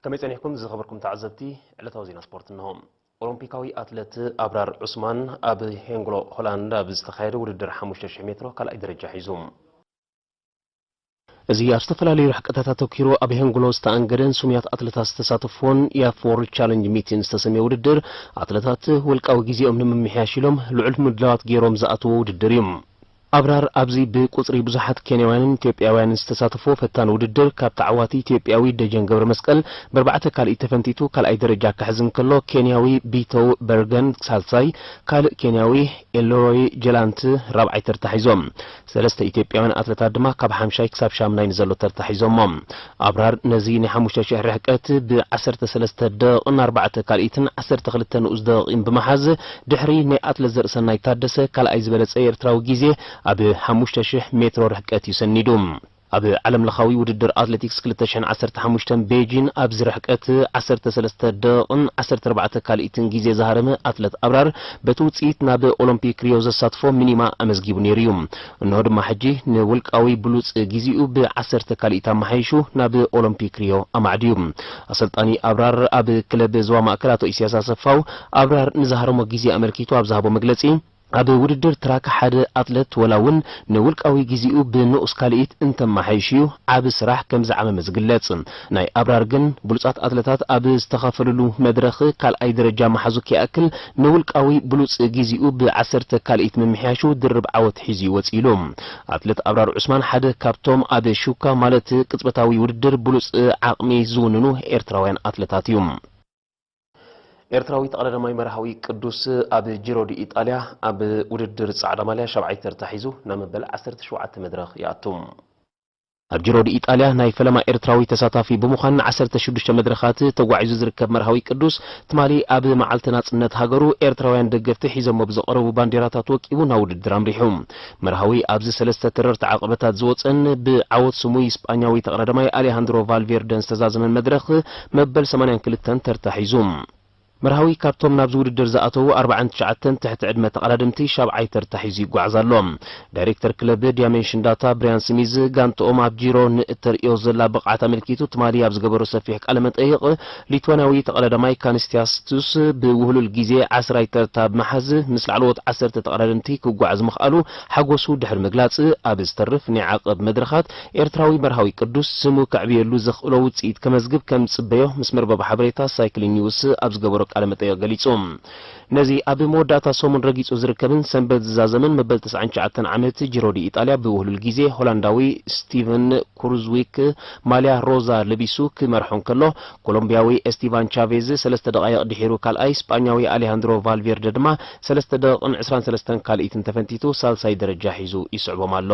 ከመይ ጸኒሕኩም ዝኸበርኩም ተዓዘብቲ? ዕለታዊ ዜና ስፖርት እንሆ። ኦሎምፒካዊ ኣትለት ኣብራር ዑስማን ኣብ ሄንግሎ ሆላንድ ኣብ ዝተኻየደ ውድድር ሓሙሽተ ሽሕ ሜትሮ ካልኣይ ደረጃ ሒዙ። እዚ ኣብ ዝተፈላለዩ ርሕቀታት ኣተኲሩ ኣብ ሄንግሎ ዝተኣንገደን ስሙያት ኣትለታት ዝተሳተፍዎን ያፍ ወርልድ ቻለንጅ ሚቲን ዝተሰምየ ውድድር፣ ኣትለታት ውልቃዊ ግዜኦም ንምምሕያሽ ኢሎም ልዑል ምድላዋት ገይሮም ዝኣተዎ ውድድር እዩ። ኣብራር ኣብዚ ብቁጽሪ ብዙሓት ኬንያውያንን ኢትዮጵያውያንን ዝተሳተፍዎ ፈታኒ ውድድር፣ ካብ ተዓዋቲ ኢትዮጵያዊ ደጀን ገብረ መስቀል ብኣርባዕተ ካልኢት ተፈንቲቱ ካልኣይ ደረጃ ክሕዝ እንከሎ፣ ኬንያዊ ቢቶው በርገን ሳልሳይ፣ ካልእ ኬንያዊ ኤልሮይ ጀላንት ራብዓይ ተርታ ሒዞም። ሰለስተ ኢትዮጵያውያን ኣትለታት ድማ ካብ ሓምሻይ ክሳብ ሻምናይ ንዘሎ ተርታ ሒዞሞ። ኣብራር ነዚ ናይ ሓሙሽተ ሽሕ ርሕቀት ብ ዓሰርተ ሰለስተ ደቂቕን ኣርባዕተ ካልኢትን ዓሰርተ ክልተ ንኡስ ደቂቕን ብምሓዝ፣ ድሕሪ ናይ ኣትለት ዘርእሰናይ ታደሰ ካልኣይ ዝበለጸ ኤርትራዊ ግዜ ኣብ ሓሙሽተ ሽሕ ሜትሮ ርሕቀት እዩ ሰኒዱ። ኣብ ዓለምለኻዊ ውድድር ኣትሌቲክስ ክልተ ሽሕን ዓሰርተ ሓሙሽተን ቤጂን ኣብዚ ርሕቀት ዓሰርተ ሰለስተ ደቂቕን ዓሰርተ ኣርባዕተ ካልኢትን ግዜ ዝሃረመ ኣትለት ኣብራር፣ በቲ ውጽኢት ናብ ኦሎምፒክ ሪዮ ዘሳትፎ ሚኒማ ኣመዝጊቡ ነይሩ እዩ። እንሆ ድማ ሕጂ ንውልቃዊ ብሉጽ ግዜኡ ብዓሰርተ ካልኢት ኣመሓይሹ ናብ ኦሎምፒክ ሪዮ ኣማዕድዩ። ኣሰልጣኒ ኣብራር ኣብ ክለብ ዞባ ማእከል ኣቶ ኢሳያስ ኣሰፋው፣ ኣብራር ንዝሃረሞ ግዜ ኣመልኪቱ ኣብ ዝሃቦ መግለጺ፣ ኣብ ውድድር ትራክ ሓደ ኣትለት ወላ እውን ንውልቃዊ ግዜኡ ብንኡስ ካልኢት እንተመሓይሽ እዩ ዓቢ ስራሕ ከም ዝዓመመ ዝግለጽ። ናይ ኣብራር ግን ብሉጻት ኣትለታት ኣብ ዝተኻፈልሉ መድረኽ ካልኣይ ደረጃ ምሓዙ ከይኣክል፣ ንውልቃዊ ብሉጽ ግዜኡ ብዓሰርተ ካልኢት ምምሕያሹ ድርብ ዓወት ሒዙ እዩ ወጺኡ ኢሉ። ኣትለት ኣብራር ዑስማን ሓደ ካብቶም ኣብ ሹካ ማለት ቅጽበታዊ ውድድር ብሉጽ ዓቕሚ ዝውንኑ ኤርትራውያን ኣትለታት እዩ። ኤርትራዊ ተቐዳዳማይ መርሃዊ ቅዱስ ኣብ ጂሮ ዲ ኢጣልያ ኣብ ውድድር ጻዕዳ ማልያ ሻብዓይ ተርታ ሒዙ ናብ መበል ዓሰርተ ሸውዓተ መድረኽ ይኣቱ። ኣብ ጂሮ ዲ ኢጣልያ ናይ ፈለማ ኤርትራዊ ተሳታፊ ብምዃን ዓሰርተ ሽዱሽተ መድረኻት ተጓዒዙ ዝርከብ መርሃዊ ቅዱስ፣ ትማሊ ኣብ መዓልቲ ናጽነት ሃገሩ ኤርትራውያን ደገፍቲ ሒዞሞ ብዝቐረቡ ባንዴራታት ወቂቡ ናብ ውድድር ኣምሪሑ። መርሃዊ ኣብዚ ሰለስተ ተረርቲ ዓቐበታት ዝወጸን ብዓወት ስሙይ ስጳኛዊ ተቐዳዳማይ ኣሌሃንድሮ ቫልቬርደን ዝተዛዘመን መድረኽ መበል ሰማንያን ክልተን ተርታ ሒዙ። መርሃዊ ካብቶም ናብዚ ውድድር ዝኣተዉ ኣርባዓን ትሽዓተን ትሕቲ ዕድመ ተቐዳደምቲ ሻብዓይ ተርታ ሒዙ ይጓዓዝ ኣሎ። ዳይሬክተር ክለብ ዳይመንሽን ዳታ ብሪያን ስሚዝ፣ ጋንትኦም ኣብ ጂሮ ንእተርእዮ ዘላ ብቕዓት ኣመልኪቱ ትማሊ ኣብ ዝገበሮ ሰፊሕ ቃለ መጠይቕ፣ ሊትዋንያዊ ተቐዳዳማይ ካንስቲያስቱስ ብውህሉል ግዜ ዓስራይ ተርታ ብምሓዝ ምስ ላዕለዎት ዓሰርተ ተቐዳደምቲ ክጓዓዝ ምኽኣሉ ሓጎሱ ድሕሪ ምግላጽ፣ ኣብ ዝተርፍ ናይ ዓቐብ መድረኻት ኤርትራዊ መርሃዊ ቅዱስ ስሙ ከዕብየሉ ዘኽእሎ ውጽኢት ከመዝግብ ከም ዝጽበዮ ምስ መርበብ ሓበሬታ ሳይክሊን ኒውስ ኣብ ዝገበሮ ቃለ መጠይቕ ገሊጹ። ነዚ ኣብ መወዳእታ ሰሙን ረጊጹ ዝርከብን ሰንበት ዝዛዘምን መበል ተስዓን ትሽዓተን ዓመት ጂሮ ዲ ኢጣልያ ብውህሉል ግዜ ሆላንዳዊ ስቲቨን ኩርዝዊክ ማልያ ሮዛ ለቢሱ ክመርሖ እንከሎ፣ ኮሎምቢያዊ ኤስቲቫን ቻቬዝ ሰለስተ ደቓይቕ ድሒሩ ካልኣይ፣ ስጳኛዊ ኣሌሃንድሮ ቫልቬርደ ድማ ሰለስተ ደቂቕን ዕስራን ሰለስተን ካልኢትን ተፈንቲቱ ሳልሳይ ደረጃ ሒዙ ይስዕቦም ኣሎ።